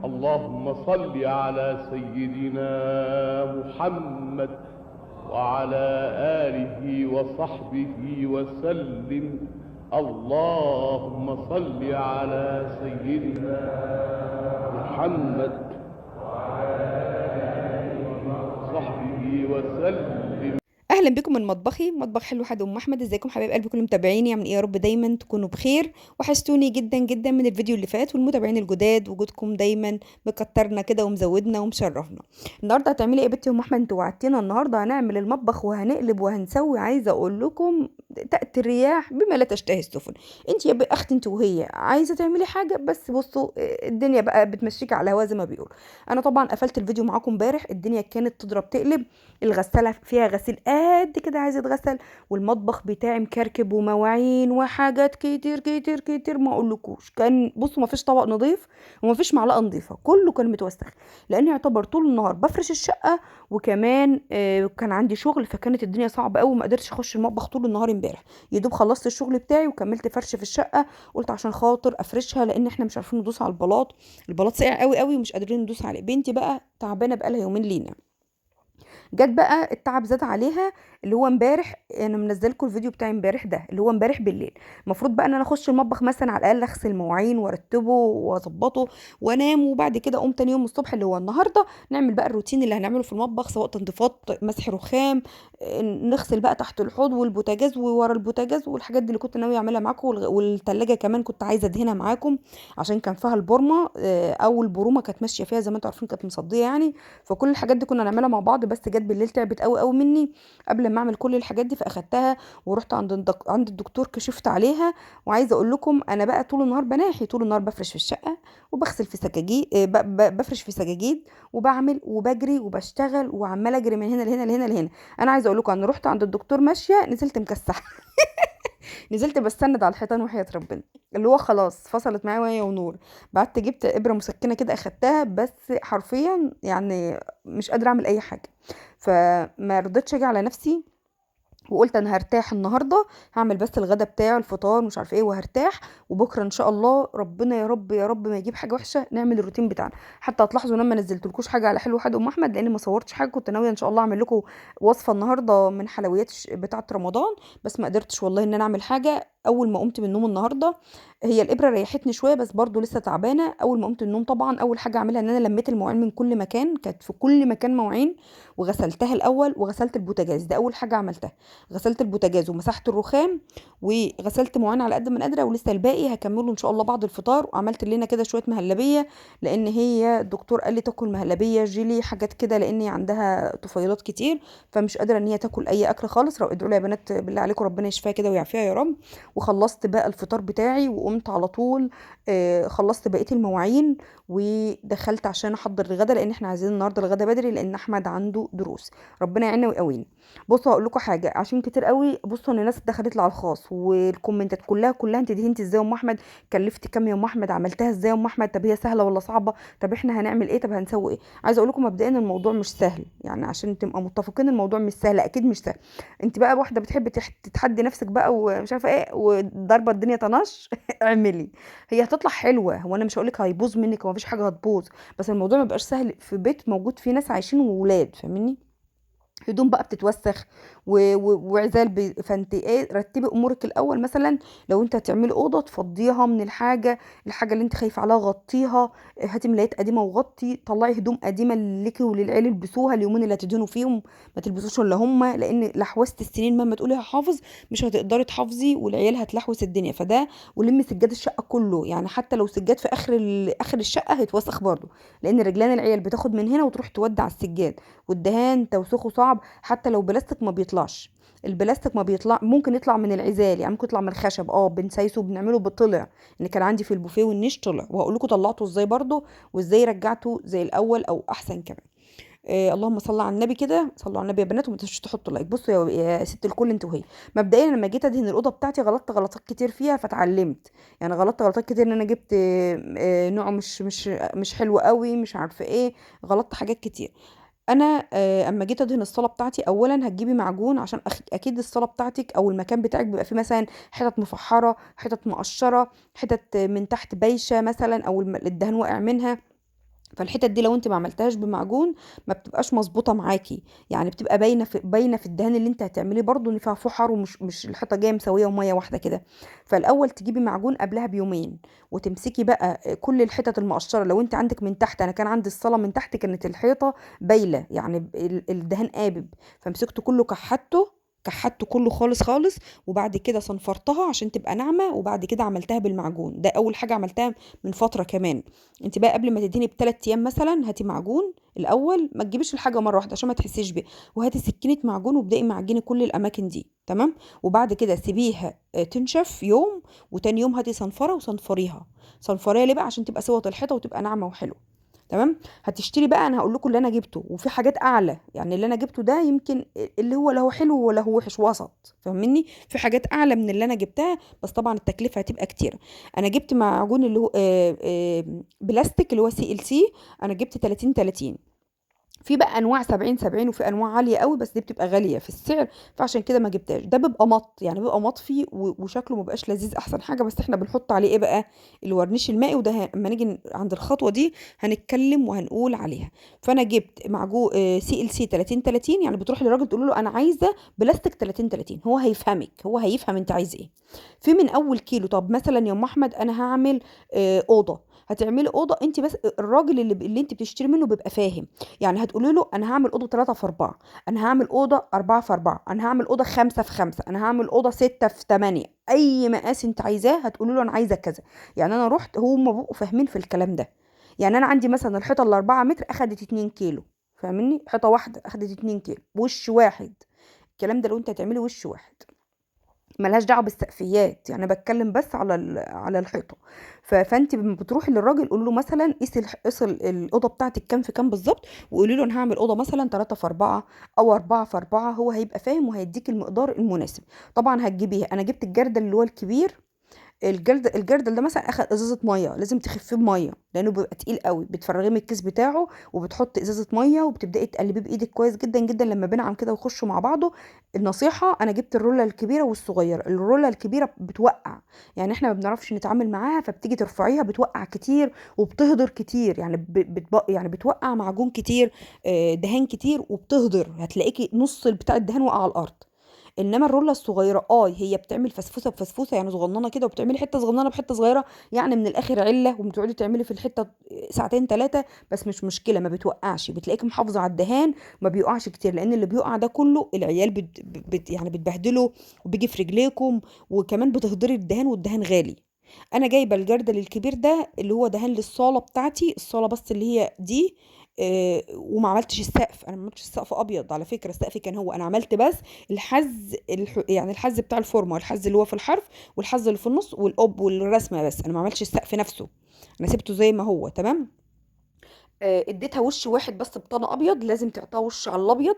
اللهم صل على سيدنا محمد وعلى آله وصحبه وسلم. اللهم صل على سيدنا محمد وعلى آله وصحبه وسلم. اهلا بكم من مطبخي، مطبخ حلو حد ام احمد. ازيكم حبايب قلبي كل متابعيني؟ عاملين ايه؟ يا رب دايما تكونوا بخير. وحشتوني جدا جدا من الفيديو اللي فات، والمتابعين الجداد وجودكم دايما مكترنا كده ومزودنا ومشرفنا. النهارده هتعملي ايه يا بنتي ام احمد؟ انتوا وعدتينا النهارده هنعمل المطبخ وهنقلب وهنسوي. عايزه اقول لكم تاتي الرياح بما لا تشتهي السفن. انت يا اختي انت وهي عايزه تعملي حاجة، بس بصوا الدنيا بقى بتمشيك على هوا زي ما بيقولوا. انا طبعا قفلت الفيديو معاكم امبارح، الدنيا كانت تضرب تقلب، الغسالة فيها غسيل قد كده عايزه اتغسل، والمطبخ بتاعي مكركب ومواعين وحاجات كتير كتير كتير ما اقولكوش. كان بصوا ما فيش طبق نظيف وما فيش معلقه نظيفة، كله كان متوسخ، لان يعتبر طول النهار بفرش الشقة، وكمان كان عندي شغل، فكانت الدنيا صعبة قوي، ما قدرتش اخش المطبخ طول النهار امبارح. يا دوب خلصت الشغل بتاعي وكملت فرش في الشقة، قلت عشان خاطر افرشها، لان احنا مش عارفين ندوس على البلاط، البلاط ساقع قوي قوي ومش قادرين ندوس عليه. بنتي بقى تعبانة بقالها يومين لينا، جت بقى التعب زاد عليها. اللي هو امبارح انا منزلكم الفيديو بتاع امبارح ده، اللي هو امبارح بالليل. المفروض بقى ان انا اخش المطبخ مثلا على الاقل اغسل مواعين وارتبه واظبطه وانام، وبعد كده اقوم تاني يوم الصبح اللي هو النهارده نعمل بقى الروتين اللي هنعمله في المطبخ، سواء تنظيفات، مسح رخام، نغسل بقى تحت الحوض والبوتاجاز وورا البوتاجاز والحاجات دي اللي كنت ناوية اعملها معاكم. والتلاجة كمان كنت عايزه ادهنها معاكم عشان كان فيها البورمه، او البرومه كانت ماشية فيها زي ما انتم عارفين، كانت مصديه يعني. فكل الحاجات دي كنا نعملها مع بعض، بس جت بالليل تعبت قوي قوي مني قبل ما اعمل كل الحاجات دي، فاخدتها ورحت عند الدكتور كشفت عليها. وعايزه اقول لكم انا بقى طول النهار بناحي، طول النهار بفرش في الشقة وبغسل في سجاجيد، بفرش في سجاجيد وبعمل وبجري وبشتغل وعماله اجري من هنا لهنا لهنا لهنا. انا عايزه اقول لكم انا رحت عند الدكتور ماشية نزلت مكسحه، نزلت بستند على الحيطان وحياة ربنا، اللي هو خلاص فصلت معايا وهي ونور. بعدت جبت ابره مسكنه كده اخدتها، بس حرفيا يعني مش قادرة اعمل اي حاجة، فما رضيتش اجي على نفسي وقلت انا هرتاح النهارده، هعمل بس الغدا بتاعي الفطار مش عارفه ايه وهرتاح، وبكره ان شاء الله ربنا يا رب يا رب ما يجيب حاجة وحشة نعمل الروتين بتاعنا. حتى هتلاحظوا ان انا ما نزلتلكوش حاجة على حلو حد ام احمد، لان ما صورتش حاجة. كنت ناوية ان شاء الله اعمل لكم وصفه النهارده من حلويات بتاعه رمضان، بس ما قدرتش والله ان انا اعمل حاجة. اول ما قمت من النوم النهارده، هي الابره ريحتني شوية بس برضو لسه تعبانة. اول ما قمت من النوم طبعا اول حاجة اعملها ان انا لميت المواعين من كل مكان، كانت في كل مكان مواعين، وغسلتها الاول، وغسلت البوتاجاز، ده اول حاجة عملتها. غسلت البوتاجاز ومسحت الرخام وغسلت مواعين على قد ما قادرة، ولسه الباقي هكمله ان شاء الله بعد الفطار. وعملت لنا كده شوية مهلبية، لان هي الدكتور قال لي تاكل مهلبية جيلي حاجات كده، لان عندها طفيلات كتير فمش قادرة ان هي تاكل اي اكل خالص. ادعوا لي يا بنات بالله عليكم ربنا يشفيها كده ويعافيها يا رب. وخلصت بقى الفطار بتاعي وقمت على طول، خلصت بقية المواعين ودخلت عشان احضر الغدا، لان احنا عايزين النهارده الغدا بدري لان احمد عنده دروس. ربنا يعيننا ويقوينا. بصوا هقول لكم حاجة عشان كتير قوي، بصوا ان الناس دخلت لي على الخاص والكومنتات كلها انت دهنتي ازاي يا ام احمد، كلفتي كام يا ام احمد، عملتها ازاي يا ام احمد، طب هي سهلة ولا صعبة، طب احنا هنعمل ايه، طب هنسوي ايه. عايزه اقول لكم مبدئيا الموضوع مش سهل، يعني عشان تبقى متفقين الموضوع مش سهل، اكيد مش سهل. انت بقى واحدة بتحب تتحدي نفسك بقى ومش عارفه ايه وضربه الدنيا طناش اعملي، هي هتطلع حلوة، هو انا مش هقول لك هيبوظ منك، هو مفيش حاجة هتبوظ، بس الموضوع ما بقاش سهل في بيت موجود فيه ناس عايشين وولاد، فاهميني؟ هدوم بقى بتتوسخ وعزال فانت ايه، رتبي امورك الاول. مثلا لو انت هتعملي اوضة تفضيها من الحاجة اللي انت خايفة عليها غطيها، هاتي ملايات قديمة وغطي، طلعي هدوم قديمة ليكي وللعيال البسوها اليومين اللي هتدهنوا فيهم، ما تلبسوش الا هم، لان لحوسه السنين مهما تقولي هحافظ مش هتقدري تحافظي، والعيال هتلحوس الدنيا. فده ولمي سجاد الشقة كله، يعني حتى لو سجاد في اخر الشقة هيتوسخ برده، لان رجلان العيال بتاخد من هنا وتروح تودع السجاد، والدهان توسخه صعب، حتى لو بلاستيك ما بيطلعش، البلاستيك ما بيطلع، ممكن يطلع من العزال، يعني ممكن يطلع من الخشب، بنسايسه بنعمله بطلع، ان كان عندي في البوفيه والنيش طلع، وهقول لكم طلعته ازاي برده وازاي رجعته زي الاول او احسن كمان. اللهم صل على النبي كده، صلوا على النبي يا بنات، وما تنسوش تحطوا like. بصوا يا ست الكل انتوا وهي، مبدئيا لما جيت ادهن الاوضة بتاعتي غلطت غلطات كتير فيها فتعلمت، يعني غلطت غلطات كتير ان انا جبت نوع مش حلو قوي، مش عارفه ايه، غلطت حاجات كتير. انا اما جيت ادهن الصاله بتاعتي، اولا هتجيبي معجون عشان اكيد الصاله بتاعتك او المكان بتاعك بيبقى فيه مثلا حتت مفحره، حتت مقشره، حتت من تحت بايشه مثلا، او الدهان واقع منها. فالحتت دي لو انت ما عملتهاش بمعجون ما بتبقاش مظبوطة معاكي، يعني بتبقى باينة في الدهان اللي انت هتعمليه برضو ان فيها فحر، ومش مش الحيطة جاية مسويه ومية واحدة كده. فالاول تجيبي معجون قبلها بيومين، وتمسكي بقى كل الحتت المقشره. لو انت عندك من تحت، انا كان عندي الصاله من تحت كانت الحيطة بايله، يعني الدهان قابب، فمسكته كله كحته كله خالص خالص، وبعد كده صنفرتها عشان تبقى ناعمة، وبعد كده عملتها بالمعجون. ده اول حاجة عملتها من فترة كمان. انت بقى قبل ما تدهني ب3 ايام مثلا هاتي معجون الاول، ما تجيبيش الحاجة مرة واحدة عشان ما تحسيش بيها، وهاتي سكينة معجون وابداي معجني كل الاماكن دي، تمام. وبعد كده سيبيها تنشف يوم، وتاني يوم هاتي صنفره وصنفريها. صنفريها ليه بقى؟ عشان تبقى سوت الحيطة وتبقى ناعمة وحلوه، تمام. هتشتري بقى، انا هقول لكم اللي انا جبته، وفي حاجات اعلى، يعني اللي انا جبته ده يمكن اللي هو لا هو حلو ولا هو وحش، وسط، فاهميني؟ في حاجات اعلى من اللي انا جبتها، بس طبعا التكلفة هتبقى كتير. انا جبت معجون اللي هو بلاستيك اللي هو CLC، انا جبت 30 30. في بقى انواع 70 70، وفي انواع عالية قوي، بس دي بتبقى غالية في السعر، فعشان كده ما جبتهاش. ده بيبقى مط، يعني بيبقى مطفي وشكله ما بقاش لذيذ، احسن حاجة. بس احنا بنحط عليه ايه بقى؟ الورنيش المائي، وده اما نيجي عند الخطوة دي هنتكلم وهنقول عليها. فانا جبت معجون CLC 30 30، يعني بتروح للراجل تقول له انا عايزه بلاستيك 30 30، هو هيفهمك، هو هيفهم انت عايز ايه. في من اول كيلو. طب مثلا يا ام احمد انا هعمل اوضة، هتعملي اوضة انت بس الراجل اللي انت بتشتري منه بيبقى فاهم، يعني هتقولي له انا هعمل اوضة 3 في 4، انا هعمل اوضة 4 في 4، انا هعمل اوضة 5 في 5، انا هعمل اوضة 6 في 8، اي مقاس انت عايزاه هتقولي له انا عايزه كذا. يعني انا رحت هم بيبقوا فاهمين في الكلام ده. يعني انا عندي مثلا الحيطة ال4 متر اخدت 2 كيلو، فاهميني؟ حيطة واحدة اخدت 2 كيلو وش واحد. الكلام ده لو انت هتعملي وش واحد، ملهاش دعوه بالسقفيات، يعني بتكلم بس على الحيطة. فانت لما بتروحي للراجل قولي له مثلا قيس الاوضة بتاعتك كام في كام بالظبط، وقولي له انا هعمل اوضة مثلا 3 في 4 او 4 في 4، هو هيبقى فاهم وهيديك المقدار المناسب. طبعا هتجيبيها. انا جبت الجردل اللي هو الكبير، الجردل ده مثلا اخد ازازة مية، لازم تخفيه بميه لانه بيبقى تقيل قوي، بتفرغيه من الكيس بتاعه وبتحط ازازة مية وبتبداي تقلبيه بايدك كويس جدا جدا لما بينعم كده ويخشوا مع بعضه. النصيحة انا جبت الروله الكبيرة والصغيرة، الروله الكبيرة بتوقع، يعني احنا ما بنعرفش نتعامل معاها، فبتيجي ترفعيها بتوقع كتير وبتهدر كتير، يعني يعني بتوقع معجون كتير، دهان كتير وبتهدر، هتلاقيكي نص بتاع الدهان وقع على الارض. انما الروله الصغيرة هي بتعمل فسفوسه بفسفوسه، يعني صغننه كده، وبتعملي حتة صغننه بحته صغيرة، يعني من الاخر عله، وبتقعدي تعملي في الحتة ساعتين 3، بس مش مشكلة، ما بتوقعش، بتلاقيكي محافظة على الدهان، ما بيقعش كتير، لان اللي بيقع ده كله العيال يعني بتبهدله وبيجي في رجليكم، وكمان بتهدري الدهان، والدهان غالي. انا جايبه الجردل الكبير ده اللي هو دهان للصاله بتاعتي، الصاله بس اللي هي دي، وما عملتش السقف، انا ما عملتش السقف ابيض على فكرة، السقف كان هو، انا عملت بس الحز يعني الحز بتاع الفورمة، الحز اللي هو في الحرف والحز اللي في النص والقب والرسمه، بس انا ما عملتش السقف نفسه، انا سبته زي ما هو، تمام. اديتها وش واحد بس بطانه ابيض، لازم تعطيها وش على الابيض،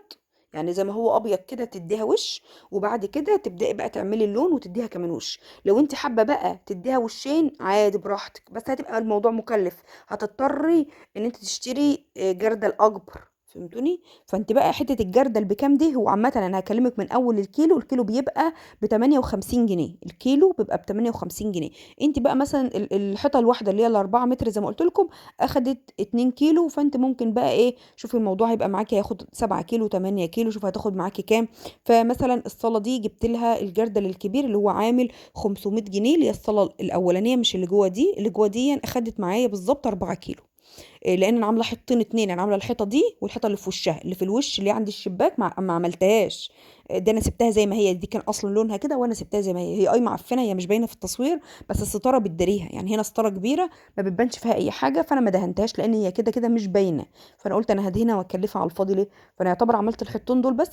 يعني زي ما هو ابيض كده تديها وش، وبعد كده تبداي بقى تعملي اللون وتديها كمان وش. لو انت حابة بقى تديها وشين عادي براحتك، بس هتبقى الموضوع مكلف، هتضطري ان انت تشتري جردل اكبر، فهمتوني؟ فانت بقى حتة الجردل بكام دي، هو عامة انا هكلمك من اول الكيلو، الكيلو بيبقى ب 58 جنيه، الكيلو بيبقى ب 58 جنيه. انت بقى مثلا الحيطة الواحدة اللي هي ال4 متر زي ما قلت لكم اخدت 2 كيلو، فانت ممكن بقى ايه، شوفي الموضوع هيبقى معاكي هياخد 7 كيلو 8 كيلو، شوفي هتاخد معاكي كام. فمثلا الصاله دي جبت لها الجردل الكبير اللي هو عامل 500 جنيه، اللي هي الصاله الاولانية مش اللي جوه دي، اللي جوه دي اخدت معايا بالظبط 4 كيلو، لان انا عامله حيطتين 2، انا عامله الحيطة دي والحيطه اللي في وشها، اللي في الوش اللي عند الشباك ما عملتهاش، ده انا سبتها زي ما هي، دي كان اصلا لونها كده وانا سبتها زي ما هي، هي اي معفنه، هي مش باينة في التصوير بس الستارة بتداريها، يعني هنا ستارة كبيرة ما بتبانش فيها اي حاجة، فانا ما دهنتهاش لان هي كده كده مش باينة، فانا قلت انا هدهنها واكلفها على الفاضي ليه، فانا يعتبر عملت الحيطتين دول بس.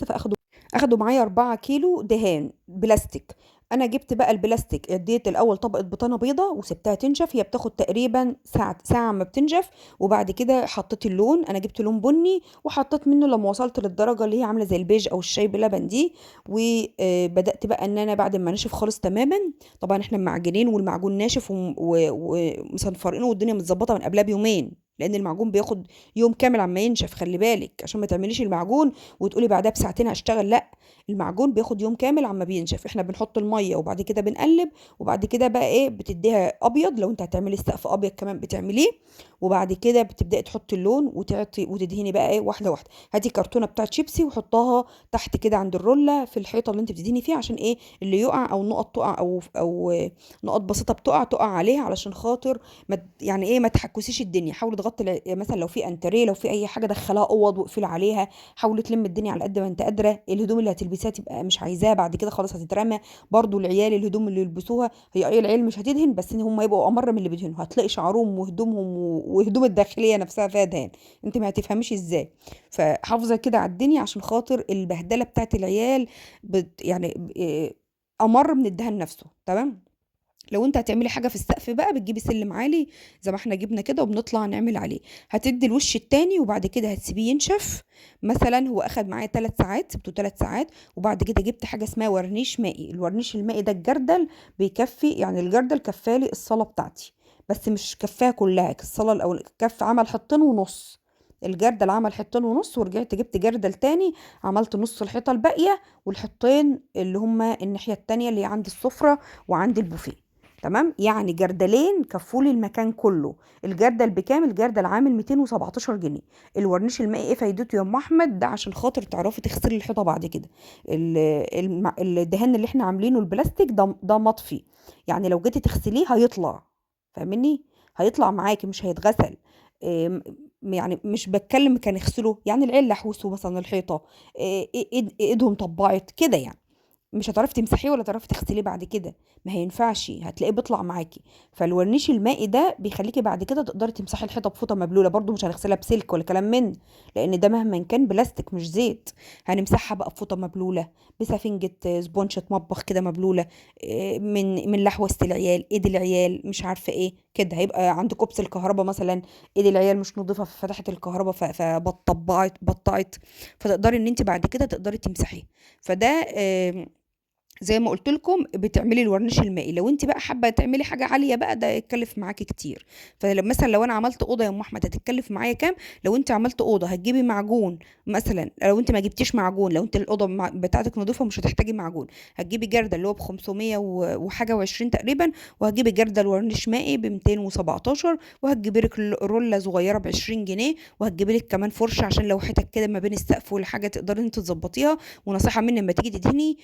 اخدوا معايا 4 كيلو دهان بلاستيك. انا جبت بقى البلاستيك، اديت الاول طبقه بطانه بيضة وسبتها تنشف، هي بتاخد تقريبا ساعة ما بتنشف، وبعد كده حطيت اللون، انا جبت لون بني وحطيت منه لما وصلت للدرجة اللي هي عامله زي البيج او الشاي بلبن دي، وبدات بقى ان انا بعد ما نشف خالص تماما، طبعا احنا معجنين والمعجون ناشف ومصنفرينه والدنيا متظبطه من قبلها بيومين، لان المعجون بياخد يوم كامل عما ينشف، خلي بالك عشان ما تعمليش المعجون وتقولي بعدها بساعتين هشتغل، لا المعجون بياخد يوم كامل عما بينشف. احنا بنحط المية وبعد كده بنقلب، وبعد كده بقى ايه بتديها ابيض، لو انت هتعملي السقف ابيض كمان بتعمليه، وبعد كده بتبدأي تحطي اللون وتعطي وتدهني بقى ايه واحدة واحدة. هاتي كرتونة بتاعت شيبسي وحطها تحت كده عند الرولة في الحيطة اللي انت بتدهني فيها، عشان ايه اللي يقع او نقط تقع او نقط بسيطة بتقع تقع عليها، علشان خاطر ما يعني ايه ما تحكسيش الدنيا. حاولي تغطي مثلا لو في انتريه، لو في اي حاجة دخلها اوض واقفلي عليها. حاولي تلم الدنيا على قد ما انت قادرة. الهدوم اللي هتلبسيها تبقى مش عايزاها بعد كده خلاص هتترمى. برضو العيال الهدوم اللي يلبسوها هي اي العيال مش هتدهن، بس ان هم يبقوا امر من اللي بيدهنوا. هتلاقي شعرهم وهدومهم وهدوم الداخلية نفسها فيها دهان، انت ما هتفهميش ازاي. فحافظه كده على الدنيا عشان خاطر البهدله بتاعت العيال يعني امر من الدهان نفسه. تمام. لو انت هتعملي حاجة في السقف بقى بتجيبي سلم عالي زي ما احنا جبنا كده وبنطلع نعمل عليه. هتدي الوش التاني وبعد كده هتسيبيه ينشف. مثلا هو اخد معايا 3 ساعات، سبته 3 ساعات. وبعد كده جبت حاجة اسمها ورنيش مائي. الورنيش المائي ده الجردل بيكفي، يعني الجردل كفالي الصاله بتاعتي، بس مش كفاها كلها. الصاله الاول كف عمل حطين ونص، الجردل عمل حطين ونص، ورجعت جبت جردل تاني عملت نص الحيطة الباقية والحطين اللي هما الناحية التانية اللي عند السفرة وعند البوفيه. تمام. يعني جردلين كفولي المكان كله. الجردل بكام؟ الجردل عامل 217 جنيه. الورنيش المائي ايه فايدته يا ام احمد؟ ده عشان خاطر تعرفي تغسلي الحيطة بعد كده. الدهان اللي احنا عاملينه البلاستيك ده مطفي، يعني لو جيتي تغسليه هيطلع، فاهميني؟ هيطلع معاكي مش هيتغسل. يعني مش بتكلم كان يغسله، يعني العيال لحوسوا مثلا الحيطة، ايدهم طبعت كده، يعني مش هتعرفي تمسحيه ولا تعرفي تغسليه بعد كده، ما هينفعش، هتلاقيه بيطلع معاكي. فالورنيش المائي ده بيخليكي بعد كده تقدري تمسحي الحيطة بفوطه مبلوله، برضو مش هنغسلها بسلك ولا كلام من، لان ده مهما كان بلاستيك مش زيت. هنمسحها بقى بفوطه مبلوله، بسفنجه سبونجه مطبخ كده مبلوله، من لحوسه العيال، ايد العيال، مش عارفه ايه كده. هيبقى عند كوبس الكهرباء مثلا ايد العيال مش نظيفة ففتحت الكهرباء فبطبعت بطعت، فتقدري ان انت بعد كده تقدري تمسحيه. فده زي ما قلت لكم بتعملي الورنيش المائي. لو انت بقى حابة تعملي حاجة عالية بقى ده يتكلف معاكي كتير. فمثلا لو انا عملت اوضة يا ام احمد هتتكلف معايا كام؟ لو انت عملت اوضة هتجيبي معجون مثلا، لو انت ما جبتيش معجون، لو انت الاوضة بتاعتك نظيفة مش هتحتاجي معجون، هتجيبي جردل اللي هو ب 500 وحاجه و20 تقريبا، وهتجيبي جردل ورنيش مائي ب 217، وهتجيبي لك روله صغيرة ب 20 جنيه، وهتجيبي لك كمان فرشه عشان لو حتت كده ما بين السقف والحاجة تقدري انت تظبطيها. ونصيحة مني لما تيجي تدهني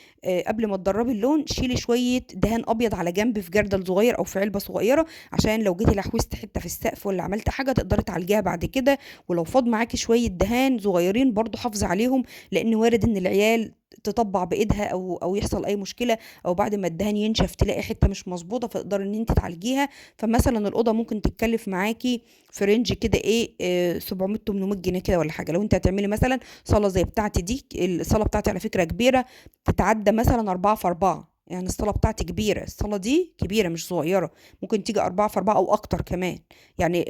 قبل ما تدربي اللون شيلي شوية دهان ابيض على جنب في جردل صغير او في علبة صغيرة، عشان لو جيتي لحوستي حتة في السقف ولا عملت حاجة تقدري تعالجيها بعد كده. ولو فاض معاكي شوية دهان صغيرين برضو حافظي عليهم، لان وارد ان العيال تطبع بايدها او يحصل اي مشكلة، او بعد ما الدهان ينشف تلاقي حتة مش مظبوطة فتقدري ان انت تعالجيها. فمثلا الاوضة ممكن تتكلف معاكي في range كده ايه 700 800 جنيه كده ولا حاجة. لو انت هتعملي مثلا صاله زي بتاعتي دي، الصاله بتاعتي على فكرة كبيرة، تتعدى مثلا 4 في 4، يعني الصاله بتاعتي كبيرة، الصاله دي كبيرة مش صغيرة، ممكن تيجي 4 في 4 او اكتر كمان. يعني